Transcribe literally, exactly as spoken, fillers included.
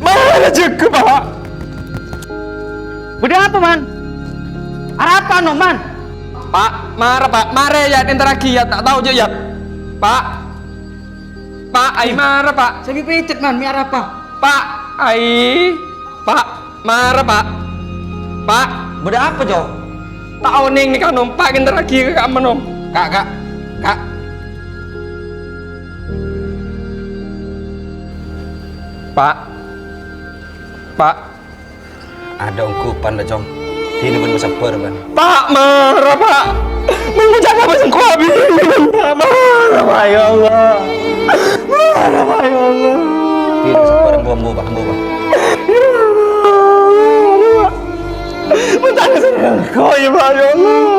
Mara jâgâ, Pa'. Bâdâ apa, Man? Arapa, Nom, Man? Pa', mara, Pa'. Mara, yâ, entarraghi, yâ. Ta' tao, jâ', yâ. Pa'. Pa', ai, mara, Pa'. Sè mè' pècèt, Man, mè' arapa? Pa', ai. Pa', mara, Pa'. Pa'. Bâdâ apa, Jo? Ta' onèng nèka, Nom. Pa', entarraghi ka kamma, Nom. Ka', Ka'. Ka'. Pa'. Pa'. Adâ' ongghuwân, Cong. Dinah bân pasabbhâr, bân. Pa', mara, Pa'. Mon ngoca' apa sengko' abit, Pa', mara, Pa', ya Allah. Mara, Pa', ya Allah. Dinah sabbhâr, embu, embu, Pa', embu, Pa'. Ya Allah, mara, Pa'. Mon ta' sengko', ya, Pa', ya Allah.